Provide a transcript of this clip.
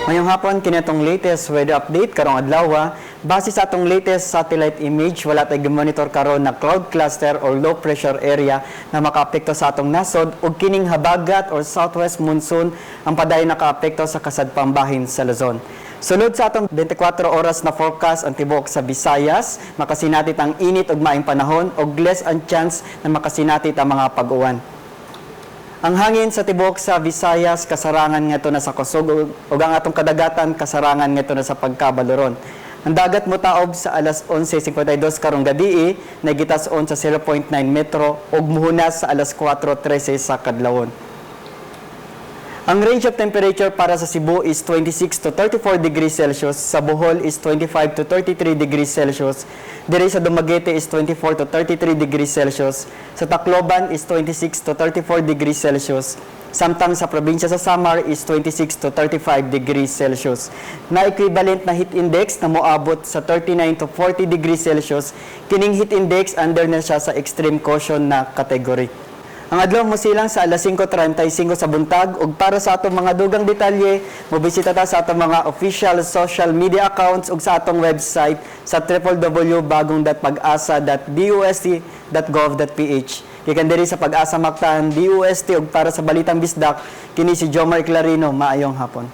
Ngayong hapon, kini atong latest weather update karong adlaw. Base sa atong latest satellite image, wala tay monitor karon na cloud cluster or low pressure area na makaapekto sa atong nasod, ug kining habagat or southwest monsoon ang padayon nakaapekto sa kasadpang bahin sa Luzon. Sulod sa atong 24 oras na forecast, ang tibuok sa Visayas makasinati ang init ug maayong panahon ug less ang chance na makasinati ang mga pag-uwan. Ang hangin sa tibuok sa Visayas kasarangan ngadto na sa kusog ug ang atong kadagatan kasarangan ngadto na sa pagkabaluron. Ang dagat motaob sa alas 11:52 karong gabii, nagitas-on sa 0.9 metro ug muhunas sa alas 4:13 sa kadlawon. Ang range of temperature para sa Cebu is 26 to 34 degrees Celsius, sa Bohol is 25 to 33 degrees Celsius, diri sa Dumaguete is 24 to 33 degrees Celsius, sa Tacloban is 26 to 34 degrees Celsius, samtang sa probinsya sa Samar is 26 to 35 degrees Celsius. Na equivalent na heat index na moabot sa 39 to 40 degrees Celsius, kining heat index under na siya sa extreme caution na category. Ang adlaw mosilang sa alas 5:35 sa buntag, ug para sa atong mga dugang detalye, mobisita ta sa atong mga official social media accounts ug sa atong website sa www.bagong.pagasa.dost.gov.ph. Gikan diri sa Pag-asa Mactan, DOST, ug para sa Balitang Bisdak, kini si Jomar Clarino. Maayong hapon.